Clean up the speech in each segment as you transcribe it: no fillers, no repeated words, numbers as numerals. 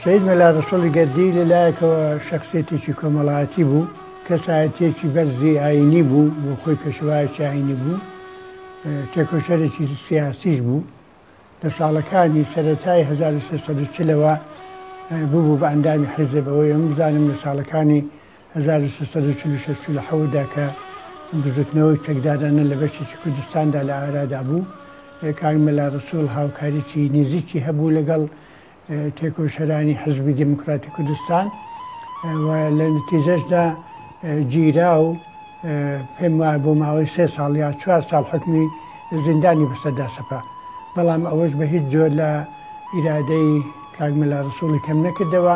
شەهید مەلا ڕەسوڵی گەردی لە لایەکەوە شەخسیەتێکی کۆمەڵایەتی بوو، کەسایەتیەکی بەرزی ئایینی بوو، بۆ خۆی پێشەوایەکی ئایینی بوو، تێکۆشەرێکی سیاسیش بوو. لە ساڵەکانی سەرەتای 1340 ەوە ببوو بە ئەندامی حیزب، ئەوەی ئەمن بزانم لە ساڵەکانی 1346 47 دا کە بزوتنەوەی چەکدارانە لە بەشێکی کوردستاندا لە ئارادا بوو، کاک مەلا ڕەسوڵ هاوکاریی نزیکی هەبوو لەگەڵ تێکۆشەرانی حیزبی دێموکراتی کوردستان و لە نەتیجەشدا گیرا و پێم وایە بۆ ماوەی سێ ساڵ یا چوار ساڵ حوکمی زیندانی بەسەردا سەپا. بەڵام ئەوەش بە هیچ جۆر لە ئیرادەی کاک مەلا ڕەسووڵی کەم نەکردەوە،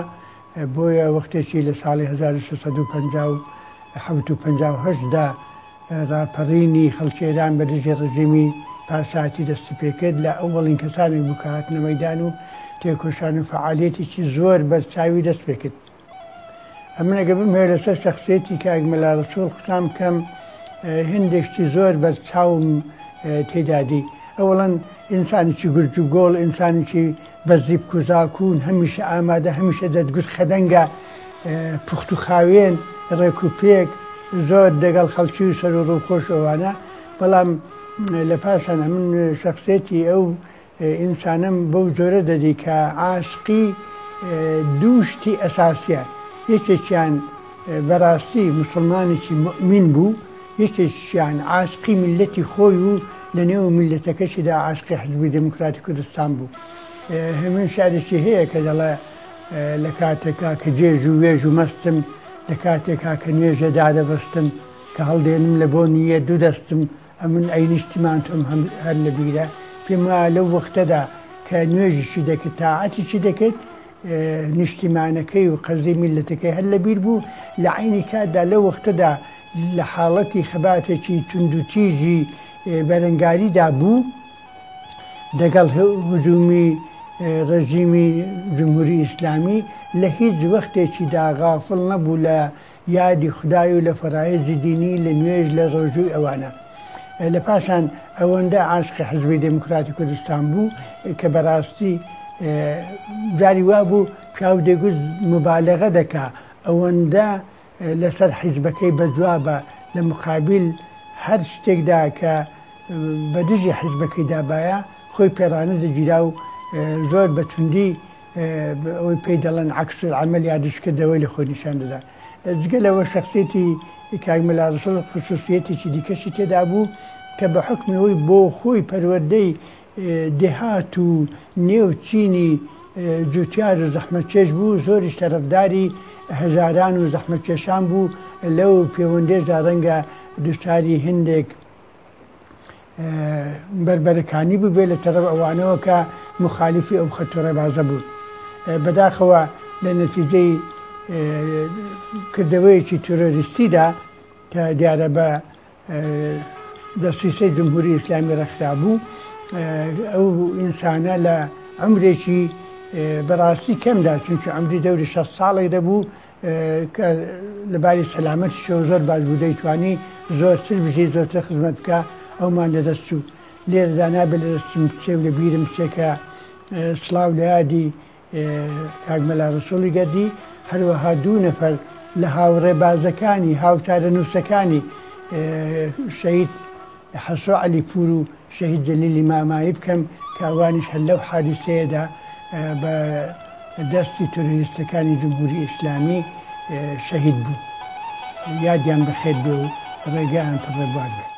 بۆیە وەختێکی لە ساڵی 1357 و 58 دا ڕاپەڕینی خەڵکی ئێران بە دژی ڕژیمی پاشایەتی دەستی پێکرد، لە ئەوەڵین کەسانێک بوو کە هاتنە مەیدان و تێکۆشان و فەعالیەتێکی زۆر بەرچاوی دەست پێکرد. ئەمن ئەگەر بمهەوێ لەسەر شەخسیەتی کاک مەلا ڕەسووڵ قسان بکەم، هێندێک شتی زۆر بەرچاوم تێدا دی. ئەوەڵەن ئینسانێکی گورج و گۆڵ، ئینسانێکی بە زیپک و زاکوون، هەمیشە ئامادە، هەمیشە دەتگوت خەدەنگە، پوخت و خاوێن، ڕێک و پێک، زۆر دەگەڵ خەڵکی و سەر و ڕووخۆش ئەوانە. بەڵام لە پاشان ئەمن شەخسیەتی ئەو ئینسانەم بەو جۆرە دەدی کە عاشقی دوو شتی ئەساسیە، یەکێکیان بەڕاستی موسڵمانێکی موئمین بوو، یەکێکیان عاشقی میللەتی خۆی و لە نێو میللەتەکەشیدا عاشقی حزبی دێموکراتی کوردستان بوو. هێمن شعرێکی هەیە کە دەڵێ لە کاتێکا کە گێژ و وێژ و مەستم، لە کاتێکا کە نوێژە دادەبەستم، کە هەڵدێنم لە بۆ نییە دوو دەستم، ئەمن ئەی نیشتیمان تۆم هەر لە بیرە. پێم وایە لەو وەختەدا کە نوێژیشی دەکرد، تاعەتیشی دەکرد، نیشتیمانەکەی و قەزیەی میللەتەکەی هەر لە بیر بوو، لە عەینی کاتدا لەو وەختەدا لە حاڵەتی خەباتێکی توندوتیژی بەرەنگاریدا بوو دەگەڵ هجومی ڕێژیمی جمهوری ئیسلامی، لە هیچ وەختێکیدا غافڵ نەبوو لە یادی خودای و لە فەرایزی دینی، لە نوێژ، لە ڕۆژووی ئەوانە. لە پاشان ئەوەندە عاشقی حزبی دێموکراتی کوردستان بوو کە بەڕاستی جاری وا بوو پیاو دەیگوت موبالەغە دەکا، ئەوەندە لەسەر حیزبەکەی بەجوابە، لە مقابیل هەر شتێکدا کە بە دژی حیزبەکەی دابایە خۆی پێ ڕانەدەگیرا و زۆر بە توندی ئەوەی پێی دەڵێن عکس العمل یا دژکردەوەی لە خۆی نیشان دەدا. جگە لەوە شەخسیەتی کاک مەلا ڕەسوڵ خصوصیەتێکی دیکەشی تێدا بوو کە بە حوکمی ئەوەی بۆ خۆی پەروەردەی دێهات و نێو چینی جوتیار و زەحمەتکێش بوو، زۆریش تەرەفداری هەژاران و زەحمەتکێشان بوو، لەو پێوەندیەشدا ڕەنگە دوچاری هەندێک بەربەرەکانی بووبێ لە تەرەف ئەوانەوە کە موخالیفی ئەو خەت و ڕێبازە بوون. بەداخەوە لە نەتیجەی کردەوەیەکی تیرۆریستیدا کە دیارە بە دەسیسەی جمهوری ئیسلامی ڕێکخرابوو، ئەو ئینسانە لە عومرێکی بەڕاستی کەمدا، چونکی عومری دەوری 60 ساڵێک دەبوو، کە لە باری سەلامەتیشەوە زۆر باش بوو، دەیتوانی زۆرتر بژی، زۆرتر خزمەت بکا، ئەومان لەدەست چوو. لێرەدا نابێت لە دەستم بچێ و لە بیرم بچێ کە سڵاو لە یادی کاک مەلا ڕەسووڵی گەردی، هەروەها دوو نەفەر لە هاوڕێبازەکانی، هاوچارەنووسەکانی شەهید حەسۆ عەلیپوور و شەهید جەلیلی مامایی بکەم کە ئەوانیش هەر لەو حادیسەیەدا بە دەستی ترۆریستەکانی جمهوری ئیسلامی شەهید بوون. یادیان بەخێر بێ و ڕێگایان پڕ ڕێبوار بێ.